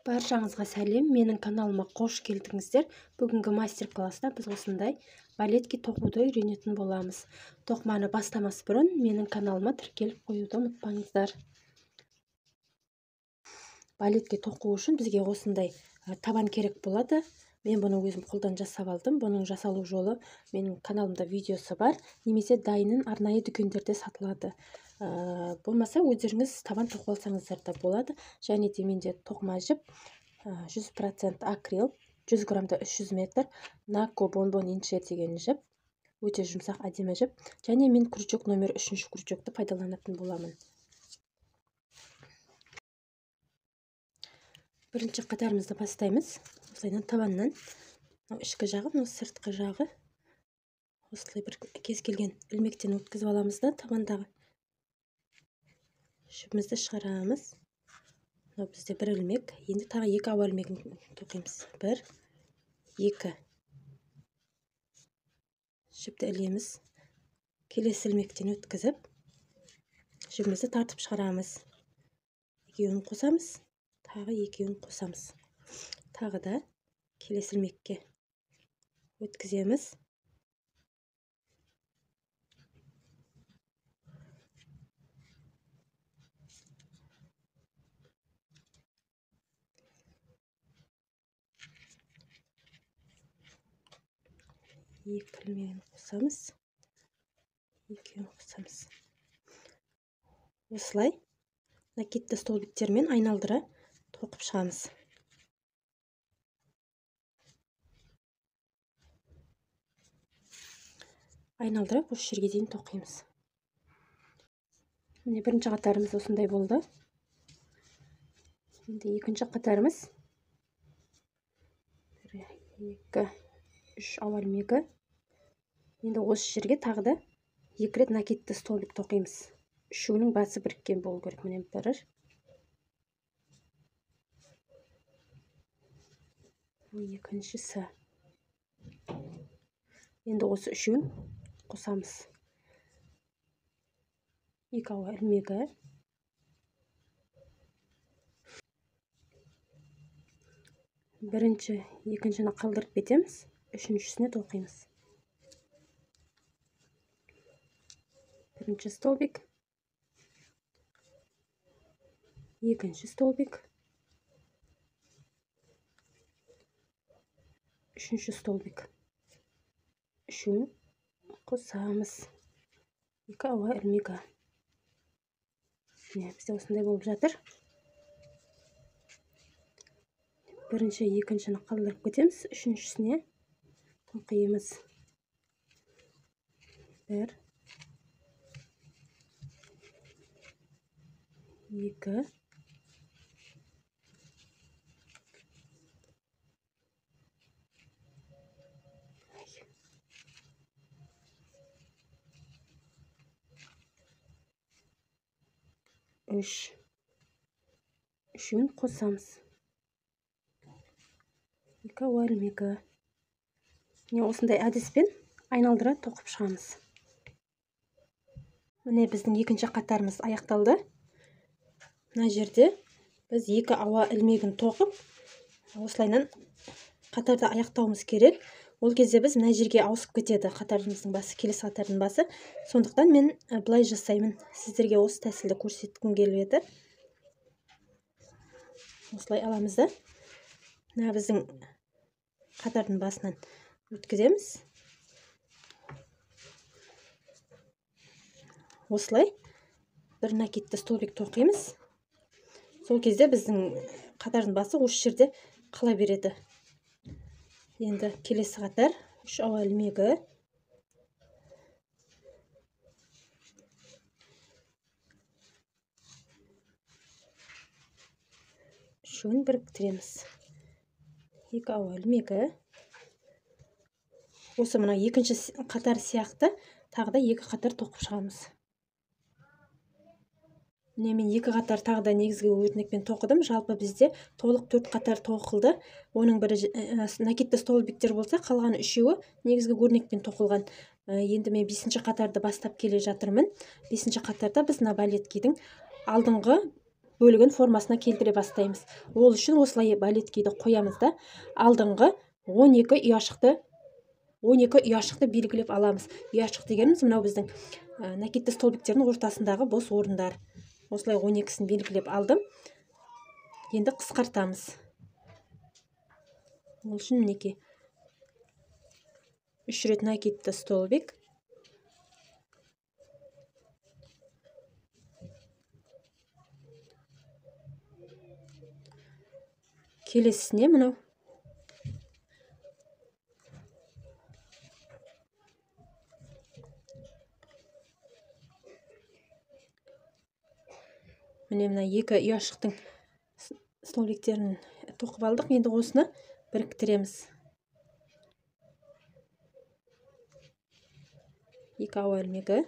Баршаңызға сәлем, менің каналыма қош келдіңіздер. Бүгінгі мастер-класста біз осындай балетки тоқуды үйренетін боламыз. Тоқыманы бастамас бұрын менің каналыма тіркеліп қоюды ұмытпаңыздар. Балетки тоқу үшін бізге осындай табан керек болады. Мен бұны өзім қолдан жасап алдым. Бұның жасалу жолы менің каналымда видеосы бар, немесе дайынын арнайы дүкендерде сатылады. Болмаса өздеріңіз табан тоқып алсаңыздар да болады. Және де менде тоқыма жіп 100% акрил, 100 граммда 300 метр, Нако бонбон инше деген жіп, өте жұмсақ әдемі жіп. Және мен крючок номер 3 крючокты пайдаланатын боламын. Бірінші қатарымызды бастаймыз. Осылайдан табаннан, мынау ішкі жағы, мынау сыртқы жағы. Осылай бір кез келген ілмектен өткізіп аламыз да табандағы жібімізді шығарамыз. Мынау бізде бір ілмек. Енді тағы екі ауа ілмегін тоқимыз. 1, 2. Жіпті ілеміз. Келесі ілмектен өткізіп, жібімізді тартып шығарамыз. Екеуін қосамыз, тағы екеуін қосамыз. Тағы да келесі ілмекке өткіземіз. Екі ілмегін қосамыз, екеуін қосамыз. Осылай накидті столбиктермен айналдыра тоқып шығамыз. Айналдырып осы жерге дейін тоқимыз. Міне бірінші қатарымыз осындай болды. Енді екінші қатарымыз 1, 2, 3 ауа ілмегі. Енді осы жерге тағы да екі рет накидті столбик тоқимыз. Үшеуінің басы біріккен болу керек. Міне бір, екіншісі. Енді осы үшеуін қосамыз. Екі ауа ілмегі. Бірінші, екіншіні қалдырып кетеміз, үшіншісіне тоқимыз. Бірінші столбик, екінші столбик, үшінші столбик. Үшеуін қосамыз. Екі ауа ілмегі. Міне бізде осындай болып жатыр. Бірінші, екіншіні қалдырып кетеміз, үшіншісіне тоқимыз. 1, 2, 3. Үшеуін қосамыз. Екі ауа ілмегі. Міне осындай әдіспен айналдыра тоқып шығамыз. Міне біздің екінші қатарымыз аяқталды. Мына жерде біз екі ауа ілмегін тоқып, осылайынан қатарды аяқтауымыз керек. Ол кезде біз мына жерге ауысып кетеді қатарымыздың басы, келесі қатардың басы. Сондықтан мен былай жасаймын. Сіздерге осы тәсілді көрсеткім келіп еді. Осылай аламыз да мына біздің қатардың басынан өткіземіз. Осылай бір накидті столбик тоқимыз. Сол кезде біздің қатардың басы осы жерде қала береді. Енді келесі қатар 3 ауа ілмегі. Үшеуін біріктіреміз. Екі ауа ілмегі. Осы мына екінші қатар сияқты тағы да екі қатар тоқып шығамыз. Міне мен екі қатар тағы да негізгі өрнекпен тоқыдым. Жалпы бізде толық 4 қатар тоқылды. Оның бірі накидті столбиктер болса, қалған үшеуі негізгі өрнекпен тоқылған. Енді мен 5-ші қатарды бастап келе жатырмын. 5-ші қатарда біз мына балеткидің алдыңғы бөлігін формасына келтіре бастаймыз. Ол үшін осылай балеткиді қоямыз да, алдыңғы 12 ұяшықты 12 ұяшықты белгілеп аламыз. Ұяшық дегеніміз мынау біздің накидті столбиктердің ортасындағы бос орындар. Осылай 12-сін белгілеп алдым. Енді қысқартамыз. Ол үшін мінекей 3 рет накидті столбик. Келесісіне мынау міне мына екі ұяшықтың столбиктерін тоқып алдық. Енді осыны біріктіреміз. Екі ауа ілмегі.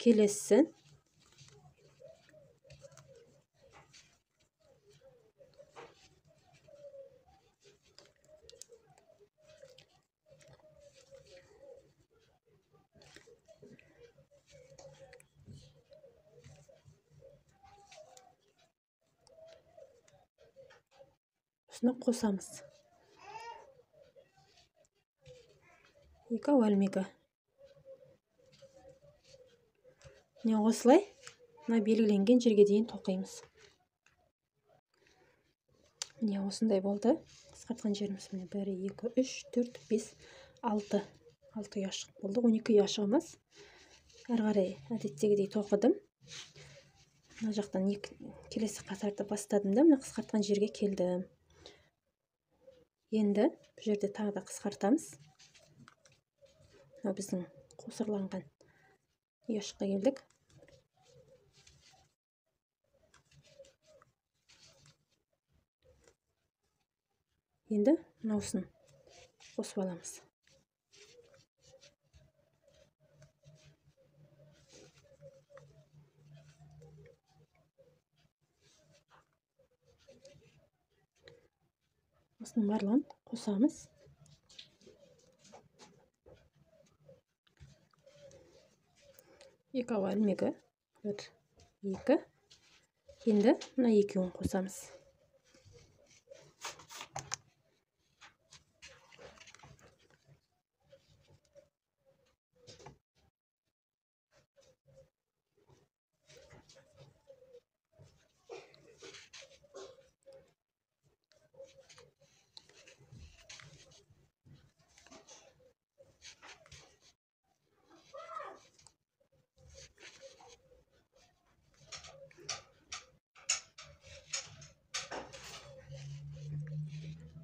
Келесісін қосамыз. Екі ауа ілмегі. Міне осылай мына белгіленген жерге дейін тоқимыз. Міне осындай болды. Қысқартқан жеріміз міне 1, 2, 3, 4, 5, 6. 6 ұяшық болды. 12 ұяшығымыз. Әрі қарай әдеттегідей тоқыдым. Мына жақтан келесі қатарды бастадым да, мына қысқартқан жерге келдім. Енді бұл жерде тағы да қысқартамыз. Мынау біздің қосырланған ұяшыққа келдік. Енді мынаусын қосып аламыз. Осының барлығын қосамыз. Екі ауа ілмегі. 1, 2. Енді мына екеуін қосамыз.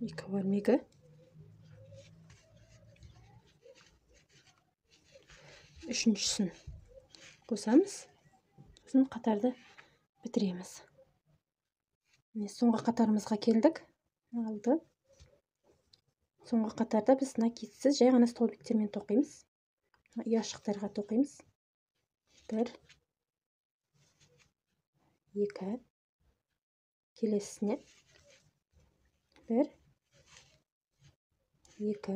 Екі ауа ілмегі. Үшіншісін қосамыз. Сосын қатарды бітіреміз. Міне соңғы қатарымызға келдік. Алды. Соңғы қатарда біз накидсіз жай ғана столбиктермен тоқимыз. Ұяшықтарға тоқимыз. 1, 2, келесісіне 1, 2,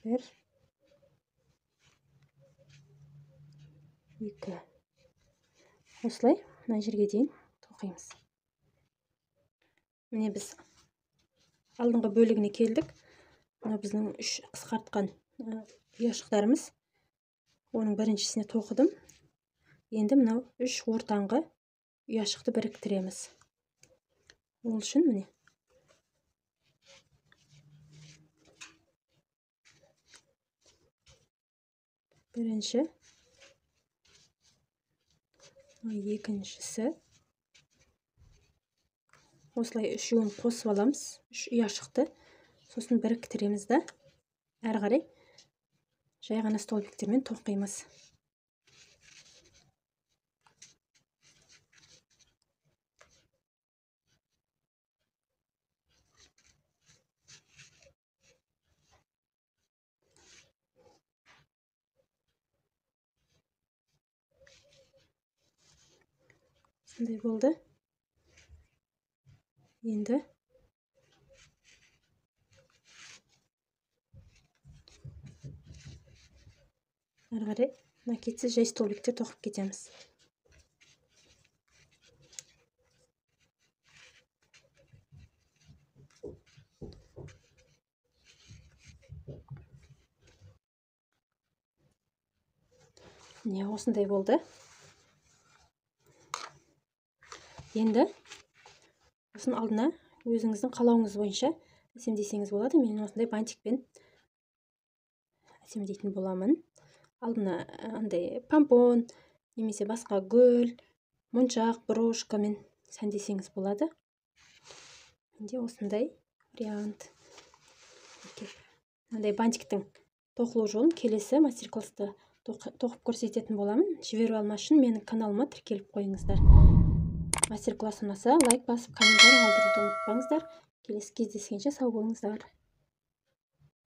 1, 2. Осылай мына жерге дейін тоқимыз. Міне біз алдыңғы бөлігіне келдік. Мына біздің 3 қысқартқан ұяшықтарымыз. Оның біріншісіне тоқыдым. Енді мынау 3 ортаңғы ұяшықты біріктіреміз. Ол үшін міне бірінші, екіншісі, осылай үшеуін қосып аламыз, үш ұяшықты, сосын біріктіреміз да, әрі қарай жай ғана столбиктермен тоқимыз. Осындай болды. Енді әрі қарай Накидсіз жай столбиктер тоқып кетеміз. Міне осындай болды. Енді осының алдына өзіңіздің қалауыңыз бойынша әсемдесеңіз болады. Мен осындай бантикпен әсемдейтін боламын. Алдына андай помпон немесе басқа гүл, моншақ, брошкамен сәндесеңіз болады. Менде осындай вариант. Мынандай бантиктің тоқылу жолын келесі мастер-класста тоқып көрсететін боламын. Жіберіп алмас үшін менің каналыма тіркеліп қойыңыздар. Мастер-класс ұнаса лайк басып, комментарий қалдыруды ұмытпаңыздар. Келесі кездескенше сау болыңыздар.